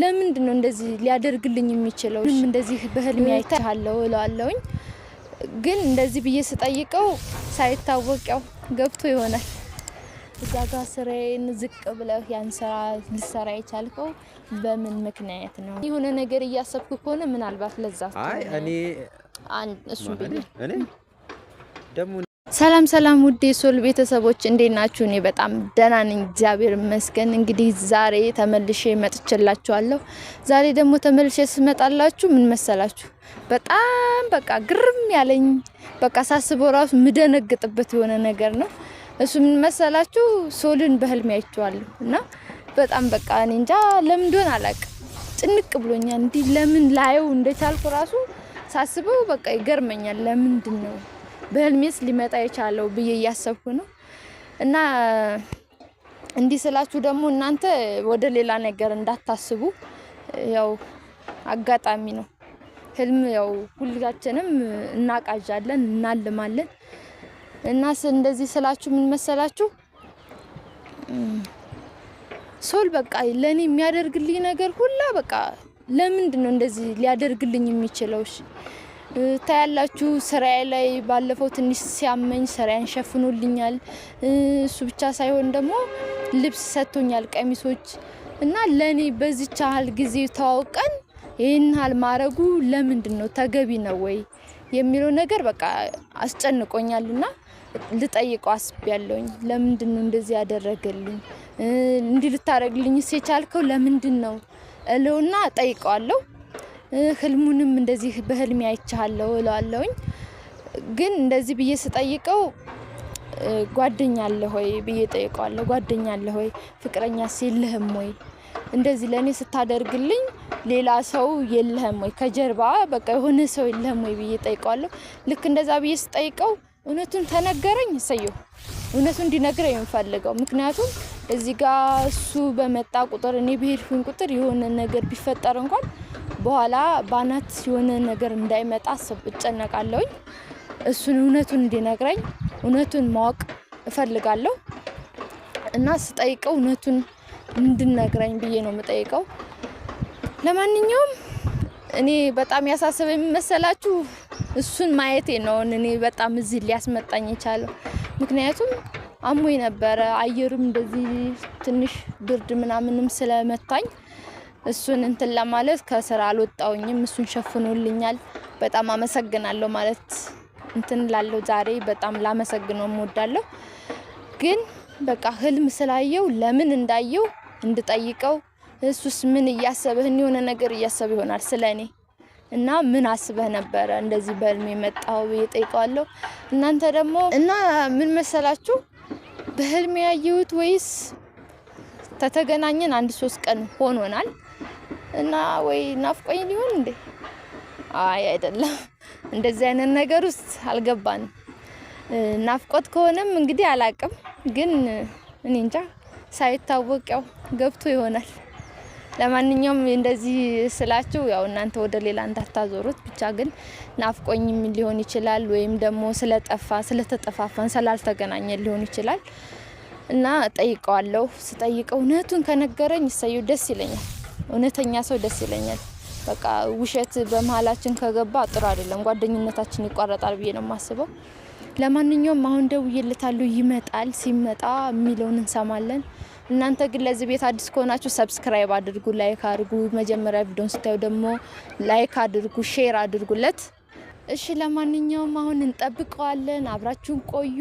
ለምንድን ነው እንደዚህ ሊያደርግልኝ የሚችለው? እንደዚህ በህልሜ አይቻለሁ እለዋለሁኝ። ግን እንደዚህ ብዬ ስጠይቀው ሳይታወቅ ያው ገብቶ ይሆናል። እዛ ጋ ስራዬን ዝቅ ብለህ ያን ስራ ልሰራ የቻልከው በምን ምክንያት ነው? የሆነ ነገር እያሰብኩ ከሆነ ምናልባት ለዛ አይ እኔ እሱን ብዬ እኔ ደግሞ ሰላም ሰላም፣ ውድ የሶል ቤተሰቦች እንዴት ናችሁ? እኔ በጣም ደህና ነኝ፣ እግዚአብሔር ይመስገን። እንግዲህ ዛሬ ተመልሼ መጥቼላችኋለሁ። ዛሬ ደግሞ ተመልሼ ስመጣላችሁ ምን መሰላችሁ? በጣም በቃ ግርም ያለኝ፣ በቃ ሳስበው ራሱ ምደነግጥበት የሆነ ነገር ነው። እሱ ምን መሰላችሁ? ሶልን በህልሜ አይቼዋለሁ እና በጣም በቃ እኔ እንጃ ለምን እንደሆነ አላውቅም፣ ጭንቅ ብሎኛል። እንዲህ ለምን ላየው እንደቻልኩ ራሱ ሳስበው በቃ ይገርመኛል። ለምንድን ነው በህልሜስ ሊመጣ የቻለው ብዬ እያሰብኩ ነው። እና እንዲህ ስላችሁ ደግሞ እናንተ ወደ ሌላ ነገር እንዳታስቡ፣ ያው አጋጣሚ ነው። ህልም ያው ሁላችንም እናቃዣለን፣ እናልማለን። እና እንደዚህ ስላችሁ ምን መሰላችሁ፣ ሶል በቃ ለኔ የሚያደርግልኝ ነገር ሁላ በቃ ለምንድን ነው እንደዚህ ሊያደርግልኝ የሚችለው? እሺ ታያላችሁ። ስራዬ ላይ ባለፈው ትንሽ ሲያመኝ ስራዬን ሸፍኖልኛል። እሱ ብቻ ሳይሆን ደግሞ ልብስ ሰጥቶኛል፣ ቀሚሶች። እና ለኔ በዚች ያህል ጊዜ ተዋውቀን ይህን ያህል ማድረጉ ለምንድን ነው፣ ተገቢ ነው ወይ የሚለው ነገር በቃ አስጨንቆኛልና ልጠይቀው አስቤያለሁኝ። ለምንድን ነው እንደዚህ ያደረገልኝ? እንዲህ ልታደርግልኝ የቻልከው ለምንድን ነው እለውና ጠይቀዋለሁ። ህልሙንም እንደዚህ በህልሜ አይቻለሁ እለዋለሁኝ። ግን እንደዚህ ብዬ ስጠይቀው ጓደኛ አለ ሆይ ብዬ ጠይቀዋለሁ። ጓደኛ አለ ሆይ፣ ፍቅረኛስ የለህም ወይ? እንደዚህ ለእኔ ስታደርግልኝ ሌላ ሰው የለህም ወይ? ከጀርባ በቃ የሆነ ሰው የለህም ወይ ብዬ ጠይቀዋለሁ። ልክ እንደዛ ብዬ ስጠይቀው እውነቱን ተነገረኝ፣ እሰየው። እውነቱን እንዲነግረኝ የምፈልገው፣ ምክንያቱም እዚህ ጋር እሱ በመጣ ቁጥር፣ እኔ በሄድኩኝ ቁጥር የሆነ ነገር ቢፈጠር እንኳን በኋላ ባናት የሆነ ነገር እንዳይመጣ እጨነቃለሁኝ። እሱን እውነቱን እንዲነግረኝ፣ እውነቱን ማወቅ እፈልጋለሁ። እና ስጠይቀው እውነቱን እንድነግረኝ ብዬ ነው የምጠይቀው። ለማንኛውም እኔ በጣም ያሳሰበኝ መሰላችሁ እሱን ማየቴ ነው። እኔ በጣም እዚህ ሊያስመጣኝ የቻለው ምክንያቱም አሞኝ ነበረ። አየሩም እንደዚህ ትንሽ ብርድ ምናምንም ስለመታኝ እሱን እንትን ለማለት ከስራ አልወጣውኝም። እሱን ሸፍኖልኛል። በጣም አመሰግናለሁ ማለት እንትን ላለው ዛሬ በጣም ላመሰግነው እወዳለሁ። ግን በቃ ህልም ስላየው ለምን እንዳየው እንድጠይቀው፣ እሱስ ምን እያሰበህ፣ የሆነ ነገር እያሰበ ይሆናል ስለኔ፣ እና ምን አስበህ ነበረ እንደዚህ በህልም የመጣው ብዬ ጠይቀዋለሁ። እናንተ ደግሞ እና ምን መሰላችሁ፣ በህልም ያየሁት ወይስ ተተገናኘን አንድ 3 ቀን ሆኖናል እና ወይ ናፍቆኝ ሊሆን እንዴ? አይ አይደለም፣ እንደዚህ አይነት ነገር ውስጥ አልገባንም። ናፍቆት ከሆነም እንግዲህ አላቅም፣ ግን እኔ እንጃ ሳይታወቅ ያው ገብቶ ይሆናል። ለማንኛውም እንደዚህ ስላችሁ ያው እናንተ ወደ ሌላ እንዳታዞሩት። ብቻ ግን ናፍቆኝም ሊሆን ይችላል፣ ወይም ደግሞ ስለጠፋ፣ ስለተጠፋፋን፣ ስላልተገናኘን ሊሆን ይችላል። እና ጠይቀዋለሁ። ስጠይቀው እውነቱን ከነገረኝ እሰየው፣ ደስ ይለኛል። እውነተኛ ሰው ደስ ይለኛል። በቃ ውሸት በመሀላችን ከገባ ጥሩ አይደለም፣ ጓደኝነታችን ይቋረጣል ብዬ ነው የማስበው። ለማንኛውም አሁን ደውዬለታለሁ፣ ይመጣል። ሲመጣ የሚለውን እንሰማለን። እናንተ ግን ለዚህ ቤት አዲስ ከሆናችሁ subscribe አድርጉ፣ like አድርጉ። መጀመሪያ ቪዲዮን ስታዩ ደግሞ like አድርጉ፣ share አድርጉለት። እሺ፣ ለማንኛውም አሁን እንጠብቀዋለን። አብራችሁን ቆዩ።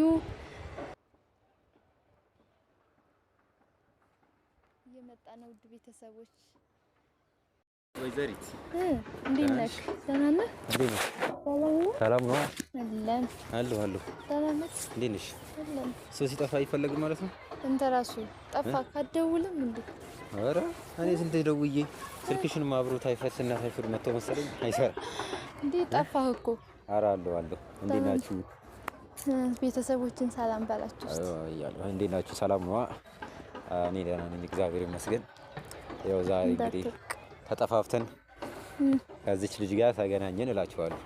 እየመጣ ነው ውድ ቤተሰቦች። ወይዘሪት። እንዴት ነህ? ደህና ነህ? ሰላም ነው? አለን። አለሁ አለሁ። ደህና ነህ? እንዴት ነሽ? አለን። ሰው ሲጠፋ አይፈለግም ማለት ነው? አንተ ራሱ ጠፋህ፣ አትደውልም እንዴ? ኧረ እኔ ስንት ደውዬ ስልክሽን አብሮ ታይፈስና ታይፈድ መጥቶ መሰለኝ አይሰራም። እንዴ ጠፋህ እኮ። ኧረ አለሁ አለሁ። እንዴት ናችሁ? ቤተሰቦችን ሰላም በላችሁ እስቲ። እያለሁ እንዴት ናችሁ? ሰላም ነዋ። እኔ ደህና ነኝ፣ እግዚአብሔር ይመስገን። ያው ዛሬ እንግዲህ ተጠፋፍተን ከዚች ልጅ ጋር ተገናኘን እላችኋለሁ።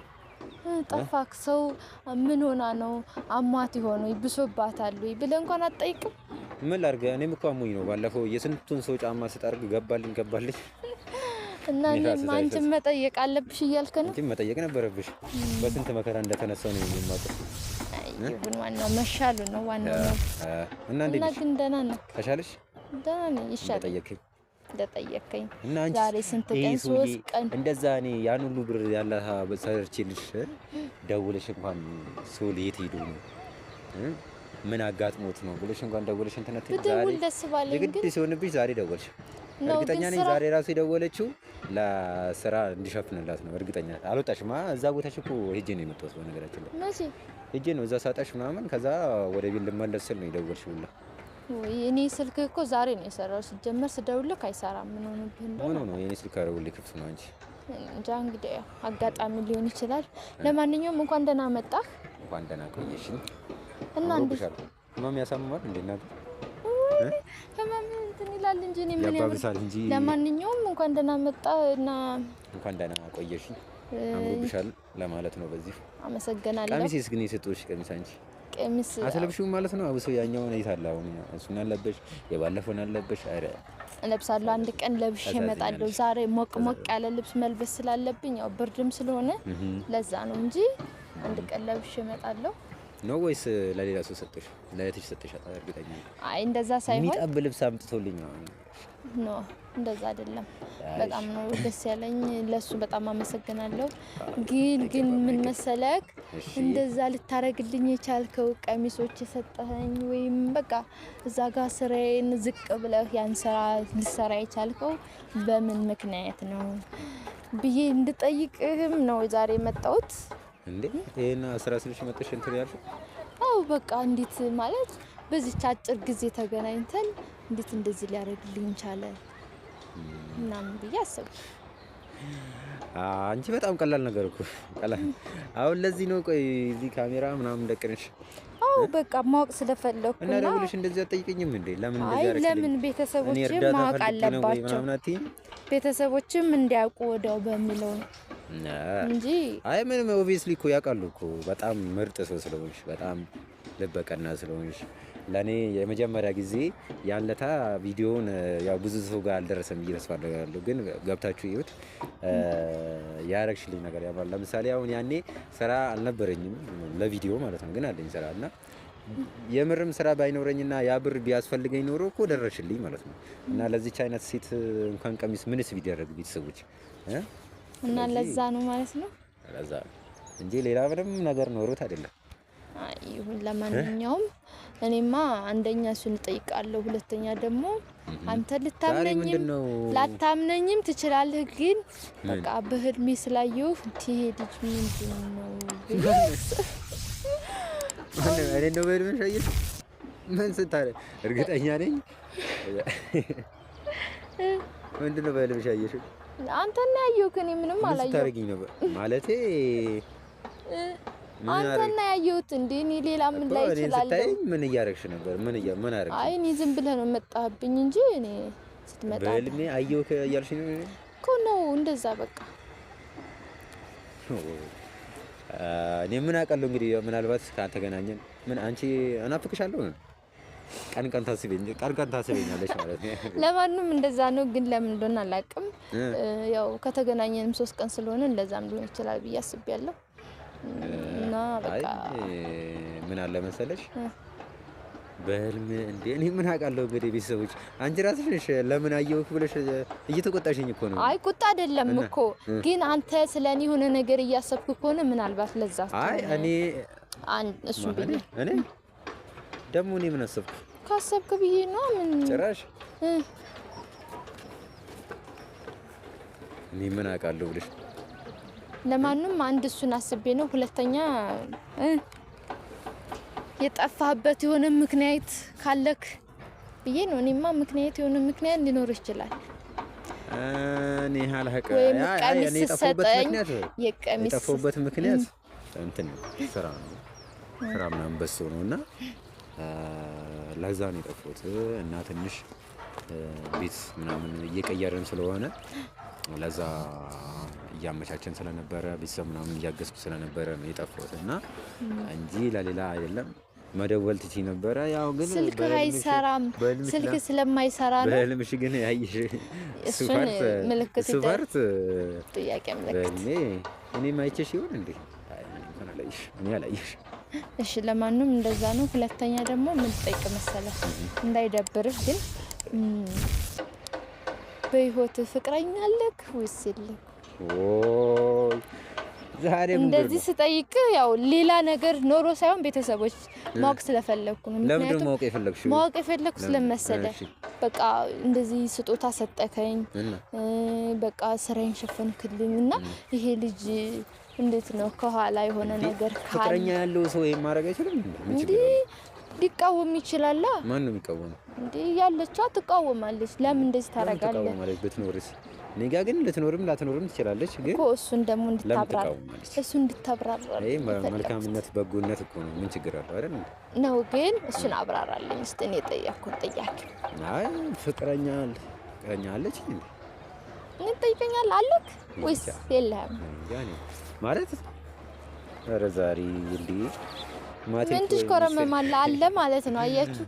ጠፋክ። ሰው ምን ሆና ነው፣ አሟት ይሆን ወይ ብሶባታል ወይ ብለህ እንኳን አትጠይቅም? ምን ላድርግ? እኔም እኮ አሞኝ ነው። ባለፈው የስንቱን ሰው ጫማ ስጠርግ ገባልኝ ገባልኝ። እና እኔም አንቺን መጠየቅ አለብሽ እያልክ ነው? አንቺን መጠየቅ ነበረብሽ። በስንት መከራ እንደተነሳው ነው የማውቀው። ይሁን፣ ዋናው መሻሉ ነው ዋናው ነው። እና እንዴት ነሽ? ግን ደህና ነህ? ተሻለሽ? ደህና ነኝ፣ ይሻላል። እንደጠየቅከኝ እንደጠየቅከኝ እና አንቺ ዛሬ ስንት ቀን? 3 ቀን እንደዛ እኔ ያን ሁሉ ብር ያለ ሰርቼልሽ ደውለሽ እንኳን ሶል የት ሄዶ ነው ምን አጋጥሞት ነው ብለሽ እንኳን ደውለሽ እንትን አትይም። ብደውል ደስ ባለኝ የግድ ሲሆንብሽ ዛሬ ደወልሽ። እርግጠኛ ነኝ ዛሬ ራሱ የደወለችው ለስራ እንዲሸፍንላት ነው። እርግጠኛ አልወጣሽማ። እዛ ቦታሽ እኮ ሄጄ ነው የመጣሁት። በነገራችን ላይ መቼ ሄጄ ነው እዛ ሳጣሽ ምናምን፣ ከዛ ወደ ቤት ልመለስ ስል ነው የደወልሽው ሁላ። ወይ እኔ ስልክ እኮ ዛሬ ነው የሰራው። ሲጀመር ስደውልክ አይሰራም። ምን ሆኖብህ እንደሆነ? ምን ሆኖ የኔ ስልክ አረውልኝ ክፍት ነው። አንቺ እንጃ እንግዲህ ያው አጋጣሚ ሊሆን ይችላል። ለማንኛውም እንኳን ደህና መጣህ። እንኳን ደህና ቆየሽኝ። እና እንዴ ህመም ያሳምማል እንዴ እናንተ? ህመም እንትን ይላል እንጂ እኔ ምን ያባብሳል እንጂ። ለማንኛውም እንኳን ደህና መጣህ እና እንኳን ደህና ቆየሽኝ። አምሮብሻል ለማለት ነው። በዚህ አመሰግናለሁ። ቀሚሴስ ግን የሰጠሁሽ ቀሚስ አንቺ ቀሚስ አትለብሺውም ማለት ነው? አብሶ ያኛውን የት አለ አሁን? እሱን አለበሽ፣ የባለፈውን አለበሽ። ኧረ እለብሳለሁ። አንድ ቀን ለብሼ እመጣለሁ። ዛሬ ሞቅ ሞቅ ያለ ልብስ መልበስ ስላለብኝ ያው ብርድም ስለሆነ ለዛ ነው እንጂ አንድ ቀን ለብሼ እመጣለሁ። ነው ወይስ ለሌላ ሰው ሰጠሽ? ለእህትሽ ሰጠሽ? እርግጠኛ ነኝ። አይ እንደዛ ሳይሆን የሚጠብ ልብስ አምጥቶልኝ ነው። No እንደዛ አይደለም። በጣም ነው ደስ ያለኝ። ለሱ በጣም አመሰግናለሁ። ግን ግን ምን መሰለክ እንደዛ ልታረግልኝ የቻልከው ቀሚሶች የሰጠኸኝ ወይም በቃ እዛ ጋር ስራዬን ዝቅ ብለህ ያን ስራ ልሰራ የቻልከው በምን ምክንያት ነው ብዬ እንድጠይቅህም ነው ዛሬ የመጣሁት። እንዴ ይሄን ስራ ስልሽ መጥተሽ እንትን ያልሽው? አዎ በቃ እንዴት ማለት በዚች አጭር ጊዜ ተገናኝተን እንዴት እንደዚህ ሊያደርግልኝ ቻለ ምናምን ብዬ አሰብኩ። አንቺ በጣም ቀላል ነገር እኮ ቀላል። አሁን ለዚህ ነው ቆይ እዚህ ካሜራ ምናምን ደቅንሽ። አዎ በቃ ማወቅ ስለፈለኩ እና ደውለሽ እንደዚህ አትጠይቅኝም እንዴ? ለምን እንደዚህ አይ አደረግሽልኝ? ለምን ቤተሰቦችም ማወቅ አለባቸው፣ ቤተሰቦችም እንዲያውቁ ወዲያው በሚለው ነው እንጂ። አይ ምንም obviously እኮ ያውቃሉ እኮ በጣም ምርጥ ሰው ስለሆንሽ፣ በጣም ልበ ቀና ስለሆንሽ ለኔ የመጀመሪያ ጊዜ ያን ለታ ቪዲዮውን ያው ብዙ ሰው ጋር አልደረሰም ብዬ ተስፋ አደርጋለሁ፣ ግን ገብታችሁ እዩት። ያረግሽልኝ ነገር ያማል። ለምሳሌ አሁን ያኔ ስራ አልነበረኝም ለቪዲዮ ማለት ነው፣ ግን አለኝ ስራ እና የምርም ስራ ባይኖረኝና ያ ብር ቢያስፈልገኝ ኖሮ እኮ ደረሽልኝ ማለት ነው። እና ለዚች አይነት ሴት እንኳን ቀሚስ ምንስ ቢደረግ ቤተሰቦች እና ለዛ ነው ማለት ነው፣ ለዛ ነው እንጂ ሌላ ምንም ነገር ኖሮት አይደለም። አይ ይሁን። ለማንኛውም እኔማ አንደኛ እሱን እጠይቃለሁ፣ ሁለተኛ ደግሞ አንተ ልታምነኝም ላታምነኝም ትችላለህ፣ ግን በቃ በህልሜ ስላየሁ ይሄ ልጅ ምንድን ነው እኔ ነው በህልምሽ አየሽ? ምን ስታረግ? እርግጠኛ ነኝ። ምንድን ነው በህልምሽ ያየሽው? አንተና ያየሁት እኔ ምንም አላየሁም። ስታረጊኝ ነው ማለቴ አንተና ያየሁት እንዴ? እኔ ሌላ ምን ላይ እችላለሁ? ምን እያደረግሽ ነበር? ምን ምን አደረግሽ? አይ እኔ ዝም ብለህ ነው መጣህብኝ እንጂ እኔ ስትመጣ በህልሜ አየሁህ እያልሽ ነው እኮ ነው። እንደዛ በቃ እኔ ምን አውቃለሁ እንግዲህ ምናልባት ካልተገናኘን ምን አንቺ እናፍቅሻለሁ። ቀን ቀን ታስበኝ ቀን ቀን ታስበኛለሽ ማለት ነው። ለማንም እንደዛ ነው፣ ግን ለምን እንደሆነ አላውቅም። ያው ከተገናኘንም 3 ቀን ስለሆነ እንደዛም ሊሆን ይችላል ብዬ አስቤያለሁ። እና በቃ ምን አለ መሰለሽ በህልም እንዴ እኔ ምን አውቃለሁ እንግዲህ ቤተሰቦች፣ አንቺ ራስሽ ነሽ ለምን አየሁህ ብለሽ እየተቆጣሽኝ እኮ ነው። አይ ቁጣ አይደለም እኮ ግን አንተ ስለኔ የሆነ ነገር እያሰብክ ከሆነ ምናልባት ለዛ። አይ እኔ እሱን ብዬ እኔ ደግሞ እኔ ምን አሰብኩ ካሰብክ ብዬ ነው። ምን ጭራሽ እኔ ምን አውቃለሁ ብለሽ ለማንም አንድ እሱን አስቤ ነው። ሁለተኛ የጠፋህበት የሆነ ምክንያት ካለክ ብዬ ነው። እኔማ ምክንያት የሆነ ምክንያት ሊኖር ይችላል። እኔ አላውቅም። ወይም ቀሚስ ስትሰጠኝ የጠፋሁበት ምክንያት እንትን ስራ ነው፣ ስራ ምናምን በዝቶ ነው እና ለዛ ነው የጠፋሁት። እና ትንሽ ቤት ምናምን እየቀየርን ስለሆነ ለዛ እያመቻቸን ስለነበረ ቤተሰብ ምናምን እያገዝኩ ስለነበረ ነው የጠፋሁት እና እንጂ ለሌላ አይደለም። መደወል ትችይ ነበረ። ያው ግን ስልክ አይሰራም፣ ስልክ ስለማይሰራ ነው። በህልምሽ ግን ያየሽ እሱን ምልክት ሱፈርት ጥያቄ ምልክት በህልሜ እኔም አይቼሽ ይሆን እንዴ? እኔ አላየሽ። እሺ ለማንም እንደዛ ነው። ሁለተኛ ደግሞ ምን ልጠይቅ መሰለህ፣ እንዳይደብርህ ግን በህይወት ፍቅረኛ አለክ ወይስ የለም? ዛሬ እንደዚህ ስጠይቅ ያው ሌላ ነገር ኖሮ ሳይሆን ቤተሰቦች ማወቅ ስለፈለግኩ ነው። ለምንድን ማወቅ የፈለግሽው? ማወቅ የፈለግኩ ስለመሰለ በቃ እንደዚህ ስጦታ ሰጠከኝ፣ በቃ ስራዬን ሸፈንክልኝ እና ይሄ ልጅ እንዴት ነው ከኋላ የሆነ ነገር ፍቅረኛ ያለው ሰው ይሄን ማድረግ አይችልም እንዴ? ሊቃወም ይችላል። ማን ነው የሚቃወመው? እንዴ ያለችዋ ትቃወማለች። ለምን እንደዚህ ታደርጋለህ? ትቃወማለች ብትኖርስ? እኔ ጋ ግን ልትኖርም ላትኖርም ትችላለች። ግን እኮ እሱን ደግሞ እንድታብራራ እሱ እንድታብራራ ይሄ መልካምነት በጎነት እኮ ነው። ምን ችግር አለው አይደል? ነው ግን እሱን አብራራልኝ እስቲ። እኔ የጠየቅኩት ጥያቄ አይ ፍቅረኛ አለች እንዴ? እኔ ትጠይቀኛለህ አለክ ወይስ የለህም? ያኔ ማለት ኧረ ዛሬ እንዴ ምን ትሽኮረመማለህ? አለ ማለት ነው። አያችሁ።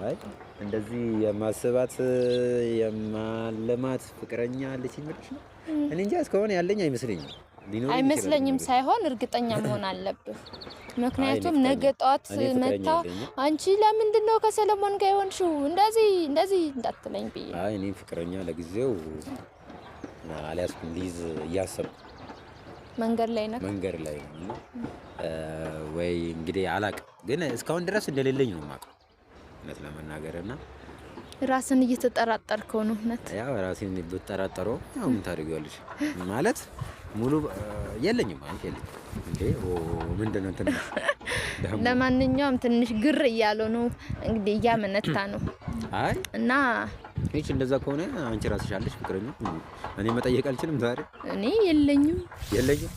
አይ እንደዚህ የማስባት የማለማት ፍቅረኛ አለች ይመልሽ ነው። እኔ እንጃ እስካሁን ያለኝ አይመስለኝም። አይመስለኝም ሳይሆን እርግጠኛ መሆን አለብህ። ምክንያቱም ነገ ጠዋት መታ አንቺ ለምንድን ነው ከሰለሞን ጋር የሆንሽው እንደዚህ እንደዚህ እንዳትለኝ ብዬ። አይ እኔ ፍቅረኛ ለጊዜው አልያዝኩም። ሊይዝ እያሰብኩ መንገድ ላይ ነው መንገድ ላይ ነው እና ወይ እንግዲህ አላቅም፣ ግን እስካሁን ድረስ እንደሌለኝ ነው የማውቀው እውነት ለመናገር እና ራስን እየተጠራጠርከው ነው። እውነት ያው ራሴን ብጠራጠረው ያው ምን ታደርጊዋለሽ ማለት ሙሉ የለኝም ማለት የለኝም እንዴ ምንድን ነው እንትን። ለማንኛውም ትንሽ ግር እያለው ነው እንግዲህ እያመነታ ነው። አይ እና ይህች እንደዛ ከሆነ አንቺ ራስሽ አለሽ ፍቅረኛ? እኔ መጠየቅ አልችልም ዛሬ። እኔ የለኝም። የለኝም?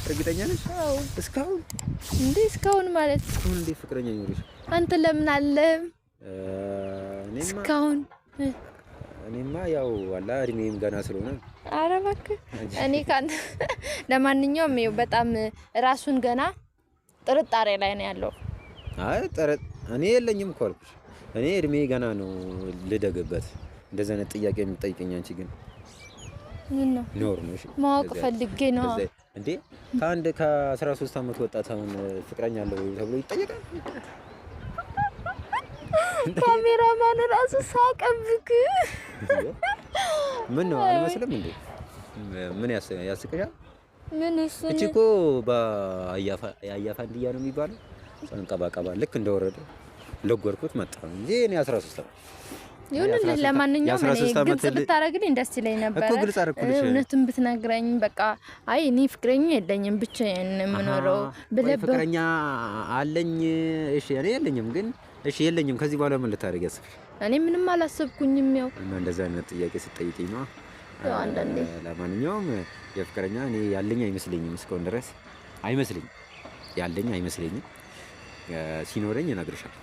እርግጠኛ ነሽ? አዎ። እስካሁን እንዴ? እስካሁን ማለት እስካሁን እንዴ ፍቅረኛ ይኖርሽ? አንተ ለምን አለ እስካሁን? እኔማ ያው አላ እድሜም ገና ስለሆነ። ኧረ እባክህ እኔ ካንተ። ለማንኛውም ይኸው በጣም ራሱን ገና ጥርጣሬ ላይ ነው ያለው። አይ እኔ የለኝም እኮ አልኩሽ። እኔ እድሜ ገና ነው ልደግበት። እንደዚህ አይነት ጥያቄ የምትጠይቀኝ አንቺ ግን ምን ነው ኖር ነው? እሺ ማወቅ ፈልጌ ነው እንዴ። ከአንድ ከ13 ዓመት ወጣት አሁን ፍቅረኛ አለው ተብሎ ይጠየቃል? ካሜራማን ራሱ ሳቀብክ። ምን ነው አልመስልም እንዴ? ምን ያስቅሻል? ምን እሱ እቺ እኮ በአያፋ እንድያ ነው የሚባለው። ጸንቀባቀባ ልክ እንደወረደ ለጎርኩት መጣ እንጂ እኔ 13 ዓመት ይሁንልህ። ለማንኛውም እኔ ግልጽ ብታረግልኝ ደስ ይለኝ ነበረ እኮ ግልጽ አደረኩልሽ። እውነቱን ብትነግረኝ በቃ አይ እኔ ፍቅረኛ የለኝም ብቻዬን የምኖረው ብለህ ፍቅረኛ አለኝ። እሺ እኔ የለኝም ግን እሺ የለኝም። ከዚህ በኋላ ምን ልታደርጊ ያሰብሽ? እኔ ምንም አላሰብኩኝም። ያው እና እንደዛ አይነት ጥያቄ ስትጠይቂኝ ነው ያው አንዳንዴ። ለማንኛውም የፍቅረኛ እኔ ያለኝ አይመስለኝም፣ እስካሁን ድረስ አይመስለኝም፣ ያለኝ አይመስለኝም። ሲኖረኝ እነግርሻለሁ።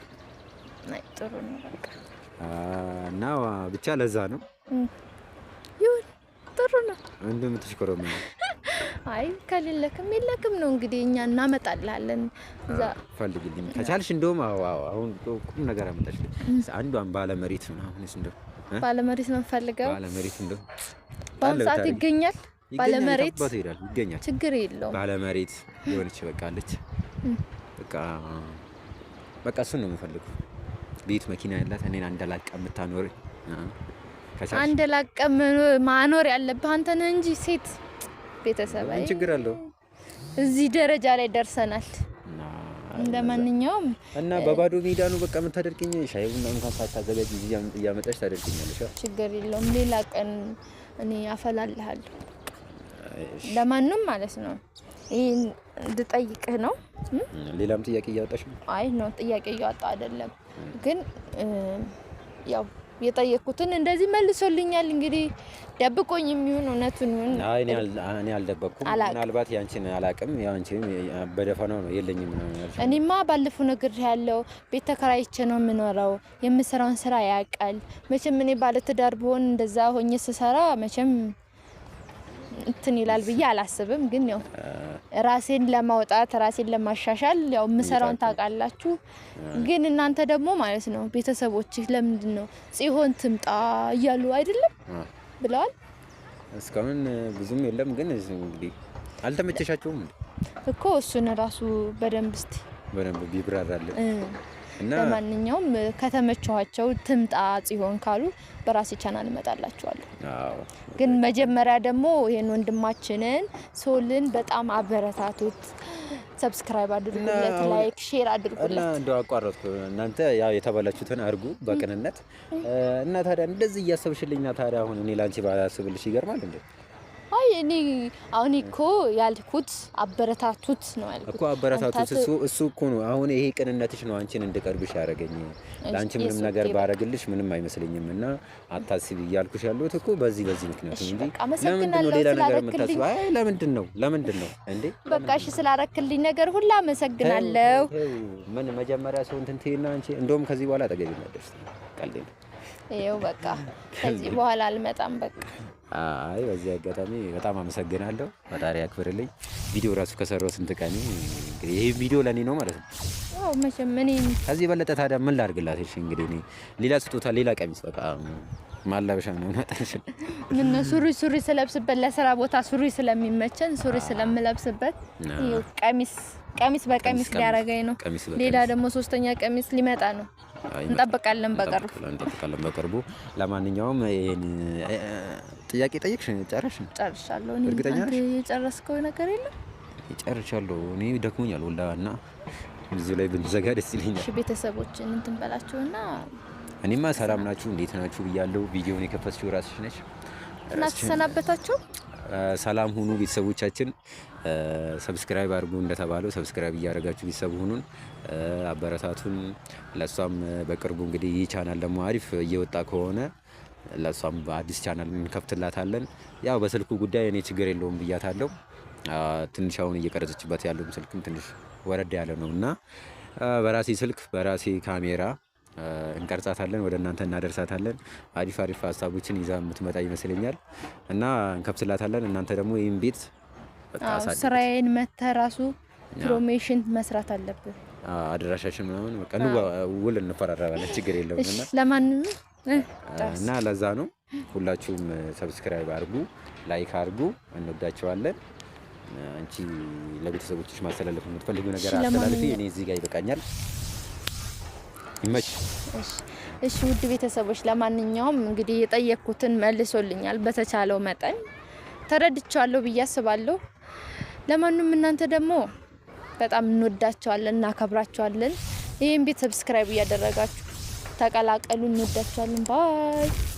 አይ ጥሩ ነው በቃ እና ብቻ ለዛ ነው። ይሁን ጥሩ ነው። እንደምትሽኮረመ አይ ከሌለክም የለክም ነው እንግዲህ፣ እኛ እናመጣልሃለን። እዛ ፈልግልኝ ከቻልሽ። እንደውም አዎ አዎ፣ አሁን ቁም ነገር አመጣሽልኝ። አንዷን ባለመሬት ምናምንስ እንደው ባለመሬት ነው የምፈልገው። ባለመሬት እንደው በአሁን ሰዓት ይገኛል ባለመሬት ይሄዳል፣ ይገኛል። ችግር የለውም። ባለመሬት የሆነች በቃ አለች። በቃ በቃ እሱን ነው የምፈልገው። ቤት መኪና ያላት እኔን አንደላቃ የምታኖር አንደላቃ ማኖር ያለብህ አንተ ነህ እንጂ ሴት ቤተሰብ ምን ችግር አለው? እዚህ ደረጃ ላይ ደርሰናል። እንደማንኛውም እና በባዶ ሜዳ ነው በቃ የምታደርቅኝ። ሻይ ቡና እንኳን ሳታዘጋጅ እያመጣሽ ታደርቅኛለሽ። ችግር የለውም። ሌላ ቀን እኔ አፈላልሃለሁ። ለማንም ማለት ነው ይሄን እንድጠይቅህ ነው። ሌላም ጥያቄ እያወጣሽ ነው? አይ ነው ጥያቄ እያወጣሁ አይደለም፣ ግን ያው የጠየቅኩትን እንደዚህ መልሶልኛል። እንግዲህ ደብቆኝ የሚሆን እውነቱን ይሁን። አይ እኔ አልደበቅኩም። ምናልባት ያንቺን አላቅም። ያንቺን በደፈናው ነው የለኝም ነው ያልሽው። እኔማ ባለፈው ነገር ያለው ቤት ተከራይቼ ነው የምኖረው። የምሰራውን ስራ ያውቃል። መቼም እኔ ባለትዳር ብሆን እንደዛ ሆኜ ስሰራ መቼም እንትን ይላል ብዬ አላስብም። ግን ያው ራሴን ለማውጣት ራሴን ለማሻሻል ያው የምሰራውን ታውቃላችሁ። ግን እናንተ ደግሞ ማለት ነው ቤተሰቦች ለምንድን ነው ጽሆን ትምጣ እያሉ አይደለም ብለዋል። እስካሁን ብዙም የለም። ግን እንግዲህ አልተመቸሻቸውም እኮ እሱን ራሱ በደንብ እስቲ በደንብ ቢብራራልን እና ለማንኛውም ከተመቸኋቸው ትምጣ ጽዮን ካሉ በራሴ ቻናል እመጣላችኋለሁ። ግን መጀመሪያ ደግሞ ይሄን ወንድማችንን ሶልን በጣም አበረታቱት። subscribe አድርጉለት፣ like share አድርጉለት። እና እንደው አቋረጥኩ። እናንተ ያው የተባላችሁትን አድርጉ በቅንነት። እና ታዲያ እንደዚህ እያሰብሽልኝና ታዲያ አሁን እኔ ላንቺ ባላስብልሽ ይገርማል እንዴ? አይ እኔ አሁን እኮ ያልኩት አበረታቱት ነው ያልኩት እኮ አበረታቱት። እሱ እኮ ነው አሁን ይሄ ቅንነትሽ ነው አንቺን እንድቀርብሽ ያደረገኝ። ለአንቺ ምንም ነገር ባረግልሽ ምንም አይመስለኝም እና አታስቢ እያልኩሽ ያለሁት እኮ በዚህ ምክንያት ነው እንጂ ለምንድን ነው ሌላ ነገር የምታስቢው? አይ ለምንድን ነው እንዴ? በቃ እሺ፣ ስላረክልኝ ነገር ሁላ አመሰግናለሁ። ምን መጀመሪያ ሰው እንትን ትይና አንቺ እንደውም ከዚህ በኋላ አጠገቤ እንዳትደርስ ቀልዴ ነው። ይኸው በቃ ከዚህ በኋላ አልመጣም። በቃ አይ በዚህ አጋጣሚ በጣም አመሰግናለሁ። ፈጣሪ ያክብርልኝ። ቪዲዮ ራሱ ከሰራው ስንት ቀን እንግዲህ ይሄ ቪዲዮ ለኔ ነው ማለት ነው። አዎ መቼም እኔ ከዚህ የበለጠ ታዲያ ምን ላድርግላት? እሺ እንግዲህ እኔ ሌላ ስጦታ፣ ሌላ ቀሚስ በቃ ማላበሻ ነው ማጣሽ። ምን ነው ሱሪ ስለብስበት ለስራ ቦታ ሱሪ ስለሚመቸን ሱሪ ስለምለብስበት ይኸው ቀሚስ ቀሚስ በቀሚስ ሊያረገኝ ነው። ሌላ ደግሞ ሶስተኛ ቀሚስ ሊመጣ ነው። እንጠብቃለን በቅርቡ። ለማንኛውም ይሄን ጥያቄ ጠየቅሽ ጨረስሽ? ጨርሻለሁ። እርግጠኛ ነሽ? የጨረስከው ነገር የለም? ጨርሻለሁ። እኔ ደክሞኛል ወላ እና እዚሁ ላይ ብንዘጋ ደስ ይለኛል። እሺ ቤተሰቦችን እንትን በላቸውና እኔማ ሰላም ናችሁ እንዴት ናችሁ ብያለሁ። ቪዲዮውን የከፈትሽው ራስሽ ነሽ እና ተሰናበታችሁ። ሰላም ሁኑ ቤተሰቦቻችን። subscribe አድርጉ እንደተባለው subscribe እያደረጋችሁ ቤተሰብ ሁኑን፣ አበረታቱን። ለእሷም በቅርቡ እንግዲህ ይህ ቻናል ደግሞ አሪፍ እየወጣ ከሆነ ለእሷም አዲስ ቻናል እንከፍትላታለን። ያው በስልኩ ጉዳይ እኔ ችግር የለውም ብያታለሁ። ትንሽ አሁን እየቀረጸችበት ያለውም ስልክም ትንሽ ወረድ ያለ ነው እና በራሴ ስልክ በራሴ ካሜራ እንቀርጻታለን፣ ወደ እናንተ እናደርሳታለን። አሪፍ አሪፍ ሀሳቦችን ይዛ የምትመጣ ይመስለኛል እና እንከፍትላታለን። እናንተ ደግሞ ይህን ቤት ስራዬን መተህ ራሱ promotion መስራት አለብን። አድራሻችን ምናምን በቃ ውል እንፈራረባለን፣ ችግር የለውም። እና ለማንም እና ለዛ ነው ሁላችሁም subscribe አድርጉ፣ like አድርጉ። እንወዳቸዋለን። አንቺ ለቤተሰቦችሽ ማስተላለፍ የምትፈልጊው ነገር አስተላልፊ። እኔ እዚህ ጋር ይበቃኛል። ይመች። እሺ ውድ ቤተሰቦች፣ ለማንኛውም እንግዲህ የጠየቅኩትን መልሶልኛል። በተቻለው መጠን ተረድቻለሁ ብዬ አስባለሁ። ለማንም እናንተ ደግሞ በጣም እንወዳቸዋለን፣ እናከብራቸዋለን። ይህን ቤት subscribe እያደረጋችሁ ተቀላቀሉ። እንወዳቸዋለን። bye።